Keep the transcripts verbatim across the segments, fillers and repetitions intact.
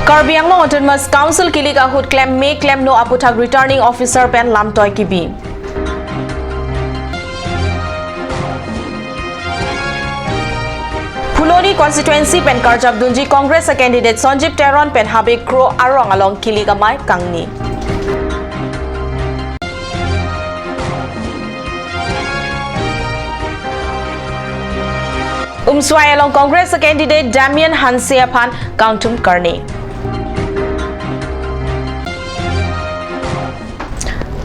Karbi Anglong Autonomous Council kilik ahut klem me klemno aputhak Returning Officer pen lamtoi kebi. Phuloni constituency pen karjap dunji Congress a candidate Sanjib Teron pen Habe Kro arong along kilik amei kangni. Umswai along Congress a candidate Damian Hanse aphan kangthum karni.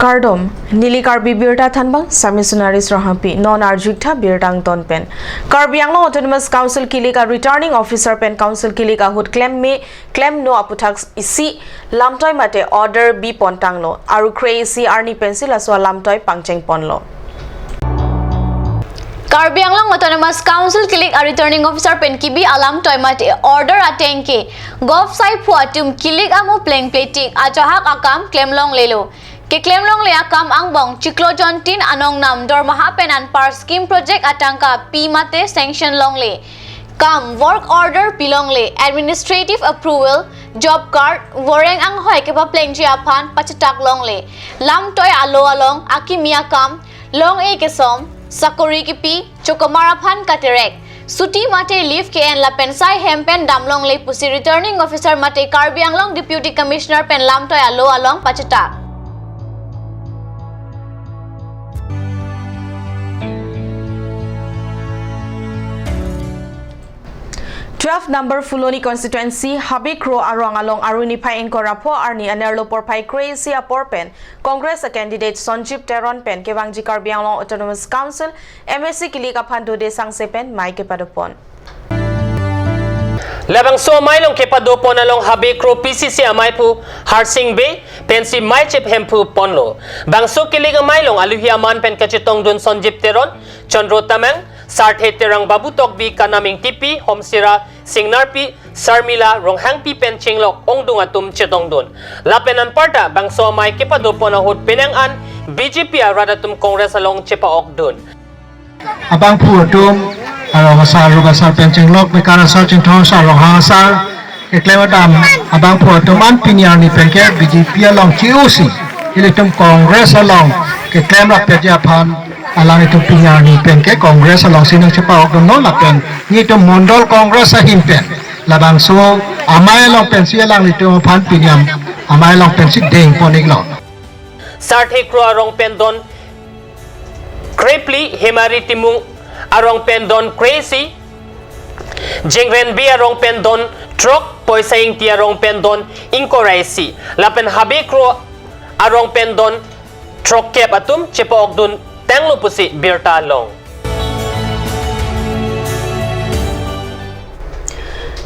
Kardom, neli Karbi Birta thanbang, Sami Sunari Srohangpi, non arjutha birta angton pen. Karbi Anglong Autonomous Council kilik a Returning Officer pen Council kilik ahut klem me klemno aputhak isi lamtoi mate order bi pontanglo, aru kre isi arni pensi laso alamtoi pangcheng ponlo. Karbi Anglong Autonomous Council kilik a Returning Officer pen kebi alamtoi mate order ateng ke Govt saiphu atum kilik amo plengpletik achahak akam klemlonglelo. Keklem longle akam angbong chiklo jontin anong nam dormaha pen anpar scheme project atangka pi mate sanction longle. Kam work order pilongle, administrative approval, job card, voreng anghoi kepaplengji aphan pachetak longle. Lamtoi alo along akimi akam, long-e kesom, sakori kipi, chokomar aphan katerek, suti mate leave ke-en lapen sai hem pen damlongle pusi Returning Officer mate Karbi Anglong Deputy Commissioner pen lamtoi alo along pachetak. Twelve number Phuloni constituency, Habe Kro arong along arni phai ingkoi ra pho arni anerlo porphai kre isi apor pen Congress a candidate Sanjib Teron pen kevangji Karbi Anglong Autonomous Council M A C kilik aphan dode sangse pen mei kepadopon. Labangso amei along kepadopon along Habe Kro P C C ameiphu Harsing Bey pensi mei chip hemphu ponlo. Bangso kilik amei along aluhi aman pen kachetongdun Sanjib Teron, Chandro Tamang, Sarthe Terang, Babu Tokbi, Kanam Ingtipi, Homsira Singnarpi, Sarmila Ronghangpi pen chenglok ongdung atum chetongdun. Lapen anparta bangso amei kepadopon ahut penang an B J P arat atum Congress along chepa-okdun. Abangphu atum, arong asar, ruk asar pen chenglok, mekar asar, chinthong asar, ronghang asar, keklem adam, abangphu atum an pini arni pen ke B J P along che-osi, ilitum Congress along keklem rap peji aphan, alanglitum pini arni pen ke Congress alongsi nangchepa-okdunlo lapen nelitum Mondol Congress ahin pen labangso amei along pensi alanglitum aphan pini am-, amei along pensi dengpon-iklo. Sarthe Kro arong pen don krephli, Hemari Timung arong pen don kre isi, Jengrenbi arong pen don throk, Poisa Ingti arong pen don ingkoi ra isi, lapen Habe Kro arong pen don throkkep atum chepa-okdun tanglo pusi birta long.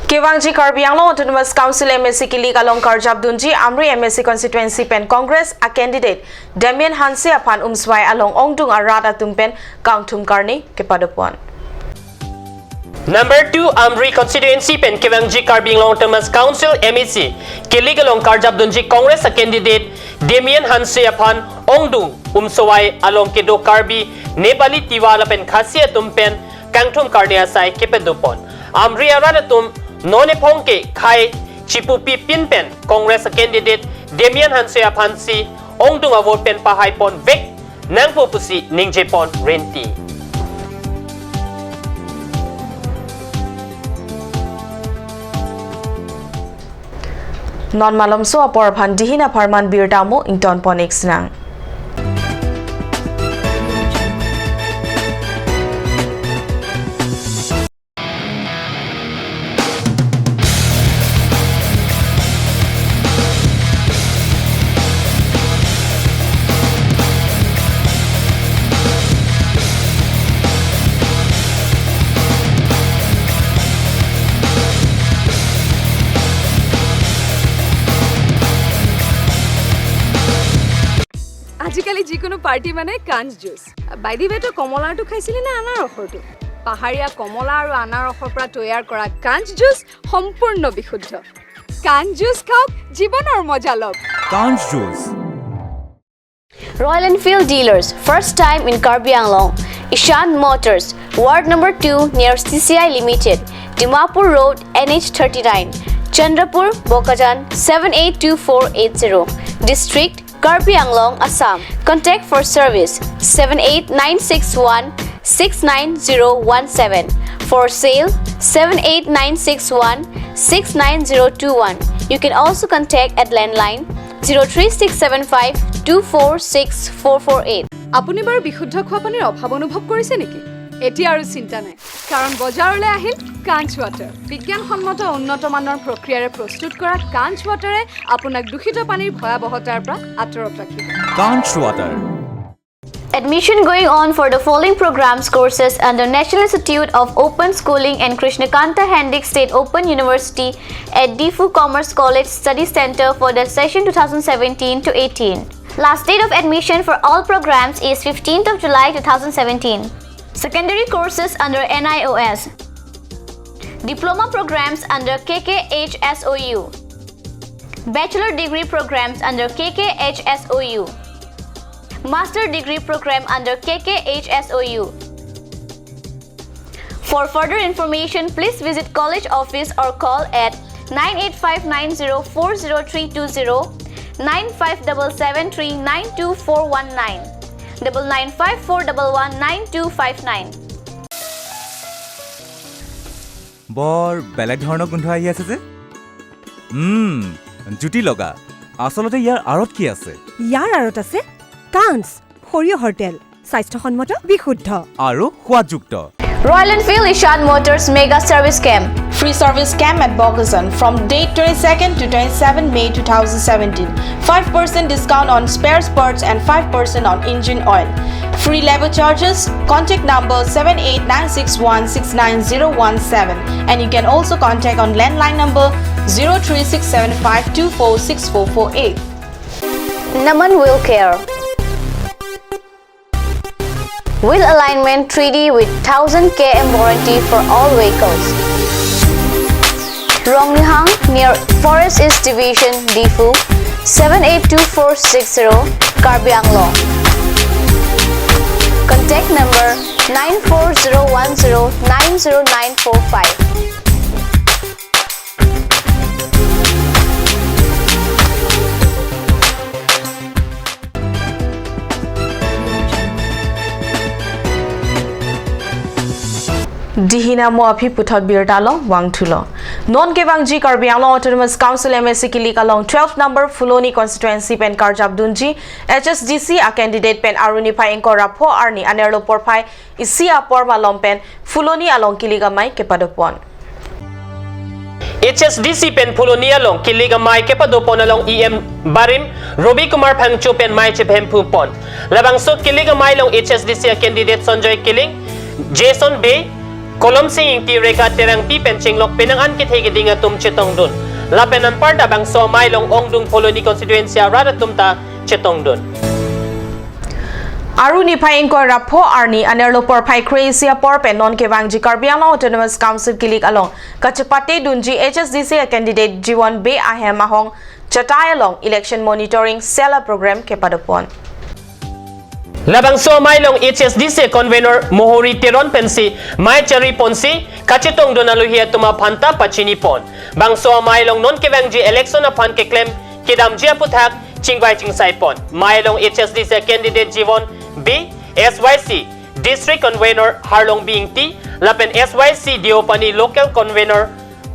Kevangji Karbi Anglong Autonomous Council M A C kilik along karjap dunji Amri M A C constituency pen Congress a candidate Damian Hanse aphan umswai along ongdung arat atum pen kangthum karni kepadopon. Number two Amri constituency pen kevangji Karbi Anglong Autonomous Council M A C kilik along karjap dunji Congress a candidate Damian Hanse aphan ongdung umswai along kedo Karbi, Nepali, Tiwa lapen Khasi atum pen kangthum karni asai kepadopon. Amri arat atum non ephong ke khei chipupi pin pen Congress a candidate Damian Hanse aphansi ongdung avote pen pahai ponvek nangpo pusi ningjepon rinti. Non malomso apor aphan dihin apharman birta mo ingtonpon-ik sinang. আজিকালি যিকোনো পাৰ্টি মানে কাঞ্চ juice. By the ৱে, তই কমলাৰটো খাইছিলি নে আনাৰসৰটো? পাহাৰীয়া কমলা আৰু আনাৰসৰ পৰা তৈয়াৰ কৰা কাঞ্চ জুচ সম্পূৰ্ণ বিশুদ্ধ। কাঞ্চ জুচ খাওক, জীৱনৰ মজা লওক। Kanch Juice. Royal Enfield Dealers, first time in Karbi Anglong. Ishan Motors, Ward number two near C C I Limited, Dimapur Road, N H thirty-nine. Chandrapur, Bokajan, seven eight two four eight zero. District, Karbi Anglong, Assam. Contact for service, seven eight nine six one six nine zero one seven. For sale, seven eight nine six one six nine zero two one. You can also contact at landline zero three six seven five two four six four four eight. আপুনি বাৰু বিশুদ্ধ খোৱা পানীৰ অভাৱ অনুভৱ কৰিছে নেকি? এতিয়া আৰু চিন্তা নাই, কাৰণ বজাৰলৈ আহিল কাঞ্চ ৱাটাৰ। বিজ্ঞানসন্মত উন্নত মানৰ প্ৰক্ৰিয়াৰে প্ৰস্তুত কৰা কাঞ্চ ৱাটাৰে আপোনাক দূষিত পানীৰ ভয়াৱহতাৰ পৰা আঁতৰত ৰাখিব। Kanch Water. Admission going on for the following programs courses under National Institute of Open Schooling and Krishna Kanta Handique State Open University at Diphu Commerce College Study Center for the session two thousand seventeen to eighteen. Last date of admission for all programs is fifteenth of July two thousand seventeen. Secondary courses under N I O S. Diploma programs under K K H S O U. Bachelor degree programs under K K H S O U. Master degree program under K K H S O U. For further information, please visit college office or call at nine eight five nine zero four zero three two zero, nine five seven seven three nine two four one nine, double nine five four double one nine two five nine. বৰ বেলেগ ধৰণৰ গোন্ধ আহি আছে যে। উম, জুতি লগা। আচলতে ইয়াৰ আঁৰত কি আছে? ইয়াৰ আঁৰত আছে কাঞ্চ সৰিয়হৰ তেল, স্বাস্থ্যসন্মত, বিশুদ্ধ। আৰু সোৱাদযুক্ত। Royal Enfield Ishan Motors Mega Service Camp. Free service camp at Bokajan from date twenty-second to twenty-seven May two thousand seventeen. Five percent discount on spare parts and five percent on engine oil. Free labor charges. Contact number seven eight nine six one six nine zero one seven. And you can also contact on landline number zero three six seven five two four six four four eight. Naman Wheel Care. Wheel alignment three D with thousand K M warranty for all vehicles. Rongnihang near Forest East Division, Diphu, seven eight two four six zero, Karbi Anglong. Contact number nine four zero one zero nine zero nine four five. Dihina mo aphi puthot birta along vangthulo. Non kevangji Karbi Anglong Autonomous Council M A C kilik along twelve number Phuloni constituency pen karjap dunji H S D C a candidate pen Aruni phai ingkoi ra pho arni anerlo porphai isi apor malom pen Phuloni along kilik amei kepadopon. H S D C pen Phuloni along kilik amei kepadopon along E M barim Robi Kumar Phangcho pen mei chephemphu pon. Labangso kilik amei along H S D C a candidate Sanjoy Killing, Jason Bey, Kolom Sing Ingti, Rekha Terangpi pen chenglok penang an kethe keding atum chetongdun. Lapen anparta bangso amei along ongdung Phuloni constituency arat atum ta chetongdun. Aruni phai ingkoi ra pho arni anerlo porphai kre-isi apor pen non kevangji Karbi Anglong Autonomous Council kilik along kachepate dunji H S D C a candidate Jiwon Bey ahem ahong chatai along election monitoring cell a program kepadopon. Labangso amei along H S D C convenor Mohori Teron pensi mei chari ponsi kachetongdun alohi atum aphan ta pachini pon. Bangso amei along non kevangji election aphan keklem kedamji aputhak chingvai chingsai pon. Mei along H S D C candidate Jiwon Bey, S Y C District Convenor Harlongbi Ingti, lapen S Y C Deopani Local Convenor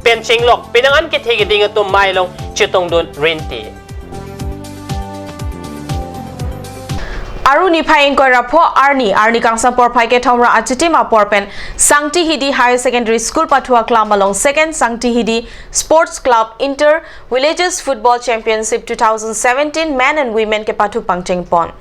pen chenglok penang an kethe keding atum mei along chetongdun rinti. Aruni phai ingkoi ra pho arni, arni kangsam porphai kethom ra achitim apor pen Sangti Hidi Higher Secondary School pathu aklam along Second Sangti Hidi Sports Club Inter Villages Football Championship two thousand seventeen Men and Women kepathu pangcheng pon.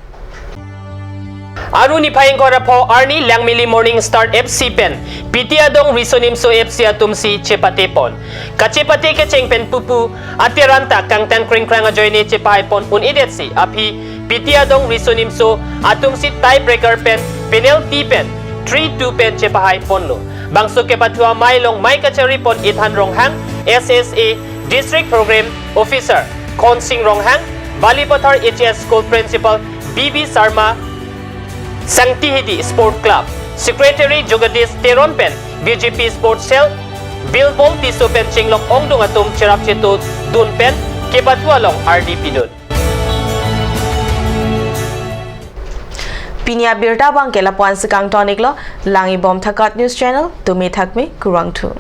Aruni phai ingkoi ra pho arni Langmili Morning Star F C pen Piti Adong Riso Nimso F C atum si chepate pon. Kachepate kecheng pen pupu ateran ta kangtang krengkrang ajoine chepahai pon un-edet si aphi Piti Adong Riso Nimso atum si tie breaker pen penalty pen three two pen chepahai ponlo. Bangso kepathu amei along mei kachari pon Ethan Ronghang, S S A District Program Officer Khonsing Ronghang, Balipathar H S School Principal B B Sharma, Sangti Hidi Sport Club Secretary Jagadish Teron pen B J P Sports Cell Bilbol Tisso pen chinglok ongdung atum cherap chetu dun pen kepathu along ardi pidun. Pini abirta abangke lapu-an si kangton iklo, lang-ibom Thakat News Channel, tumi thakmi kurvangthu.